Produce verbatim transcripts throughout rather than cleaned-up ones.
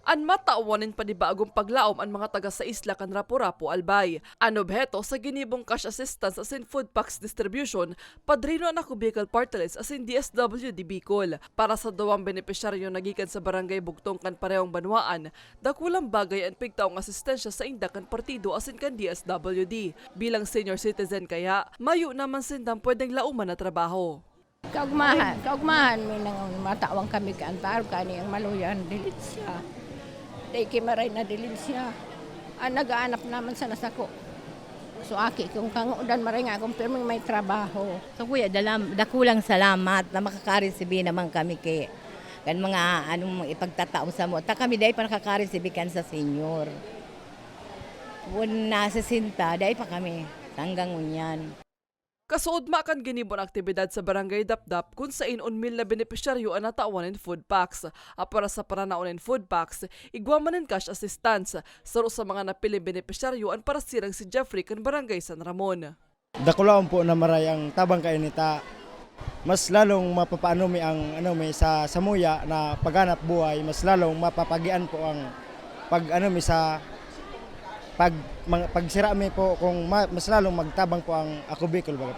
An matawan nin panibagong paglaom an mga taga sa isla kan Rapu-Rapu, Albay. An obheto sa ginibong cash assistance asin food packs distribution, padrino an Ako Bicol Party List asin D S W D Bicol. Para sa duwang benepisyaryo na gikan sa Barangay Bugtong kan parehong banwaan, dakulang bagay an pigtaong asistensya sainda kan partido asin kan D S W D. Bilang senior citizen kaya, mayo naman sindang pwedeng laoman na trabaho. Kaugmahan, kaugmahan mi nang matawan kami kan Barca ni ang maluya an dilitsya. Dai ki maray na dilitsya. An nagaanap naman sana sako. So aki kong kangodan maray nga akong pirming may trabaho. So kuya, dalam, dakulang salamat na makakaresibi naman kami kay kan mga anong ipagtatao sa mo. Ta kami dai pa nakakaresibi kan sa senior. Wan na sesenta, dai pa kami. Hanggang ngunyan. Kasuodma kan ginibon aktibidad sa Barangay Dapdap kun sain un mil na benepisyaryo an natawan nin food packs. Apwera sa pananao nin food packs, igwa man nin cash assistance. Saro sa mga napiling benepisyaryo an parasirang si Jeffrey kan Barangay San Ramon. Dakulaon po na maray ang tabang kainita. Mas lalong mapapaano mi ang ano mi sa samuya na paghanap buhay, mas lalong mapapagian po ang pag ano mi sa pag mga, pagsira mi po kung ma, mas lalong magtabang po ang Ako Bicol baga.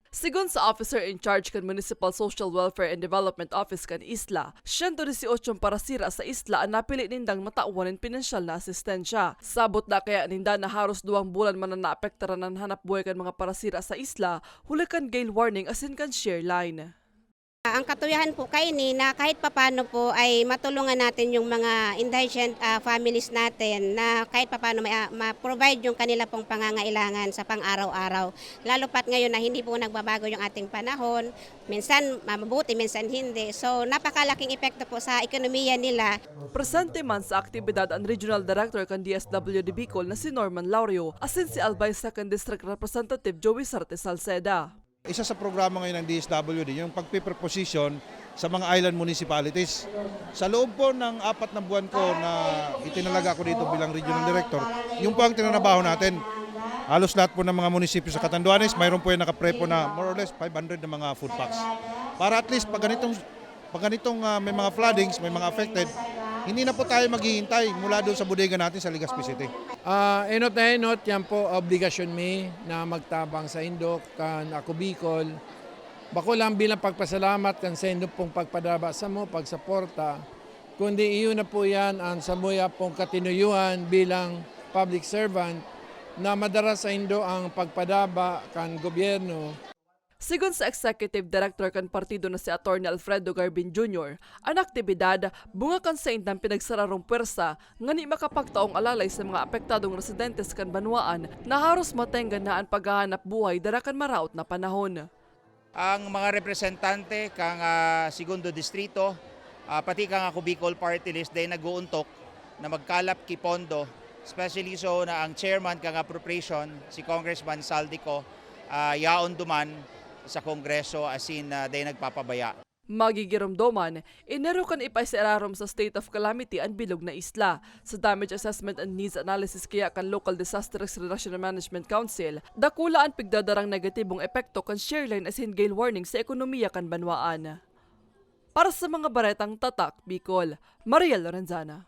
Sigon sa officer in charge kan Municipal Social Welfare and Development Office kan isla, siyento disyotso parasira sa isla an napili nindang matawan nin pinansyal na asistensya. Sabot na kaya ninda na haros duwang bulan man an naapektaran an hanap buhay kan mga parasira sa isla, huli kan gale warning asin kan shear line. Ang katuyahan po kaini na kahit papano po ay matulungan natin yung mga indigent ah, families natin na kahit papano may ah, ma-provide yung kanila pong pangangailangan sa pang-araw-araw. Lalo pat ngayon na hindi po nagbabago yung ating panahon, minsan ah, mabuti, minsan hindi. So napakalaking epekto po sa ekonomiya nila. Presente man sa aktibidad an Regional Director kan D S W D Bicol na si Norman Laurio asin si Albay Second District Representative Joey Sarte Salceda. Isa sa programa ngayon ng D S W D, yung pagpipreposition sa mga island municipalities. Sa loob po ng apat na buwan ko na itinalaga ako dito bilang regional director, yung po ang tinanabaho natin. Halos lahat po ng mga munisipyo sa Catanduanes, mayroon po yung nakaprepo na more or less five hundred na mga food packs. Para at least pag ganitong, pag ganitong ah, may mga floodings, may mga affected, hindi na po tayo maghihintay mula doon sa bodega natin sa Legazpi City. Ah, enot na enot, yan po obligasyon mi na magtabang sa indok kan Ako Bicol. Bako lang bilang pagpasalamat kan sa indok pong pagpadaba samo, pagsuporta, kundi iyo na po yan ang samuya pong katinuyuhan bilang public servant na madara sa indo ang pagpadaba kan gobyerno. Sigon sa Executive Director kan partido na si Attorney Alfredo Garbin Junior, an aktibidad bunga kan saindang pinagsararong pwersa ngani makapagtaong alalay sa mga apektadong residentes kan banwaan na haros matenggan na an paghahanap buhay dara kan maraot na panahon. Ang mga representante kan ah, Segundo Distrito, ah, pati kan Ako Bicol Party List, dai nag-uuntok na magkalap ki pondo, especially so na ang chairman kan appropriation, si Congressman Zaldy Co, ah, yaon duman sa Kongreso asin ah, dai nagpapabaya. Magigiromdoman, Enero kan ipaisararom sa state of calamity an bilog na isla. Sa damage assessment and needs analysis kaya kan Local Disaster Risk Reduction and Management Council, dakula an pigdadarang negatibong epekto kan shear line asin gale warning sa ekonomiya kan banwaan. Para sa mga baretang Tatak Bicol, Mariel Lorenzana.